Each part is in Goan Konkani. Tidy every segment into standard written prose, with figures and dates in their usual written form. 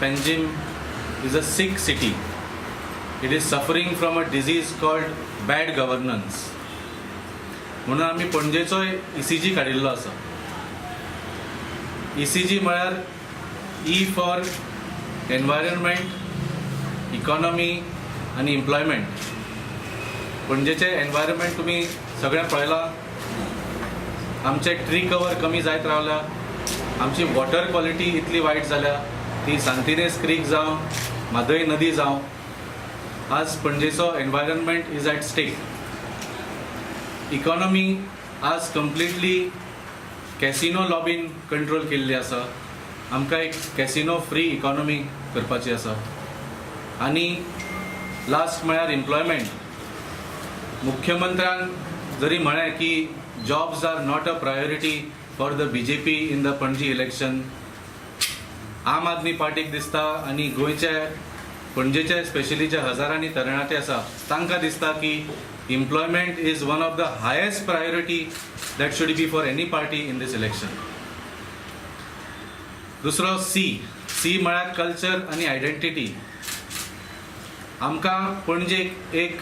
Panjim is a sick city. It is suffering from a disease called bad governance. म्हणून आमी पणजेचोय ईसीजी काडिल्लो आसा. ईसीजी म्हळ्यार ई फॉर एनवायरमेंट, इकॉनॉमी आनी इम्प्लॉयमेंट. पणजेचें एनवायरमेंट तुमी सगळें पळयलां. आमचे ट्री कवर कमी जायत रावल्या, आमची वॉटर क्वॉलिटी इतली वायट जाल्या. ती सांतिनेस क्रीक जावं, म्हादय नदी जावं, आज पणजेचो environment is at stake. Economy आज कंप्लिटली कॅसिनो लॉबीन कंट्रोल केल्ली आसा. आमकां एक कॅसिनो फ्री इकॉनॉमी करपाची आसा. आनी लास्ट म्हळ्यार इम्प्लॉयमेंट. मुख्यमंत्र्यान जरी म्हळें की jobs are not a priority for the BJP in the Panaji election, आम आदमी पार्टीक दिसता आनी गोंयचे, पणजेचे स्पेशली जे हजारांनी तरणाटे आसा, तांकां दिसता की employment is one of the highest priority that should be for any party in this election. दुसरो सी. सी म्हळ्यार कल्चर आनी आयडेंटिटी. आमकां पणजेक एक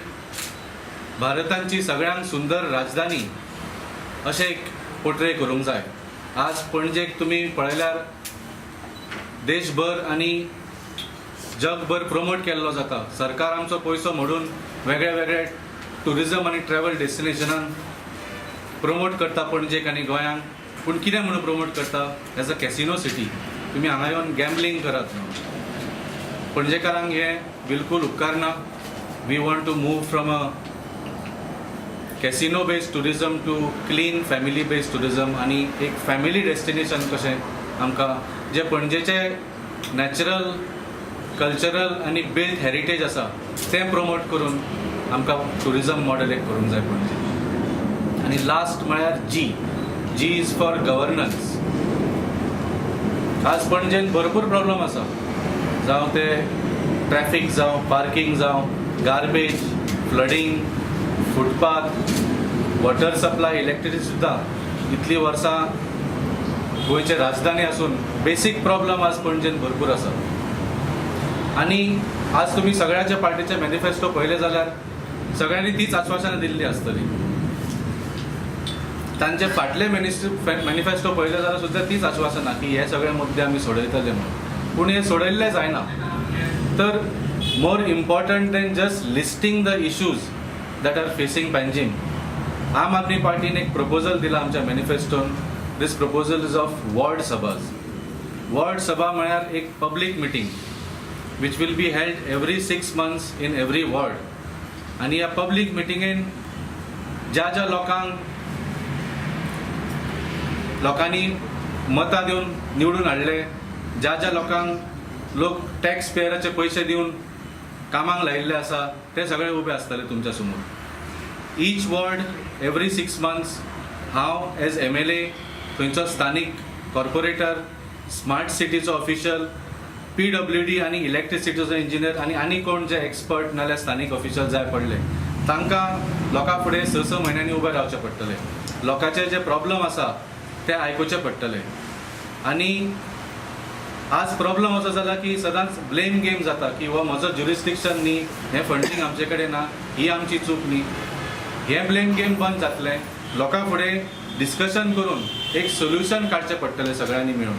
भारतांची सगळ्यांत सुंदर राजधानी अशें एक पोर्ट्रे करूंक जाय. आज पणजेक तुमी पळयल्यार देशभर आनी जगभर प्रमोट केल्लो जाता. सरकार आमचो पयसो मोडून वेगळे वेगळे टुरिजम आनी ट्रॅवल डेस्टिनेशनान प्रमोट करता पणजेक आनी गोंयांक. पूण कितें म्हणून प्रमोट करता? As a casino city. तुमी हांगा येवन गॅम्बलिंग करात म्हणून. पणजेकारांक हें बिलकूल उपकारना. We want to move from a casino based tourism to clean family based tourism आनी एक फॅमिली डेस्टिनेशन कशें आमकां जे पणजेचे नॅचरल, कल्चरल आनी बिल्ट हेरिटेज आसा, तें प्रमोट करून आमकां टुरिजम मॉडेल एक करूंक जाय पणजे. आनी लास्ट म्हळ्यार G. G is for governance. आज पणजेन भरपूर प्रॉब्लम आसा, जावं ते ट्रॅफीक जावं, पार्कींग जावं, garbage, flooding, footpath, water supply, electricity सुद्दां. इतलीं वर्सां गोंयचे राजधानी आसून बेसीक प्रॉब्लम आज पणजेन भरपूर आसा. आनी आज तुमी सगळ्याच्या पार्टीचे मॅनिफेस्टो पळयले जाल्यार सगळ्यांनी तीच आश्वासनां दिल्ली आसतली. तांचे फाटले मॅनिफेस्टो पळयले जाल्यार सुद्दां तीच आश्वासनां की हे सगळे मुद्दे आमी सोडयतले म्हणून. पूण हे सोडयल्ले जायना. तर more important than just listing the issues that are facing Panjim, आम आदमी पार्टीन एक प्रपोजल दिला आमच्या मॅनिफेस्टोन. This proposal is of ward sabhas. Ward सभा म्हळ्यार एक public meeting which will be held every 6 months in every ward. आनी ह्या पब्लीक मिटिंगेन ज्या ज्या लोकांक लोकांनी मतां दिवन निवडून हाडले, ज्या ज्या लोकांक लोक टॅक्स पेयराचे पयशे दिवन कामाक लायिल्ले आसा, ते सगळे उबे आसतले तुमच्या समोर. Each ward every 6 months हांव एज एमएलए, थंयचो स्थानीक कॉर्पोरेटर, स्मार्ट सिटीचो ऑफिशियल, पीडब्ल्यूडी आनी इलेक्ट्रिसिटीचो इंजिनियर आनी आनी कोण जे एक्सपर्ट नाल्यार स्थानीक ऑफिशियल जाय पडले, तांकां लोकां फुडें स स म्हयन्यांनी उबे रावचें पडटलें. लोकांचे जे प्रॉब्लम आसा ते आयकुचे पडटले. आनी आज प्रॉब्लम असो जाला की सदांच ब्लेम गेम जाता की हो म्हजो ज्युरिस्डिक्शन न्ही, हें फंडींग आमचे कडेन ना, ही आमची चूक न्ही. हें ब्लेम गेम बंद जातलें. लोकां फुडें डिस्कशन करून एक सोल्युशन काडचें पडटलें सगळ्यांनी मेळून.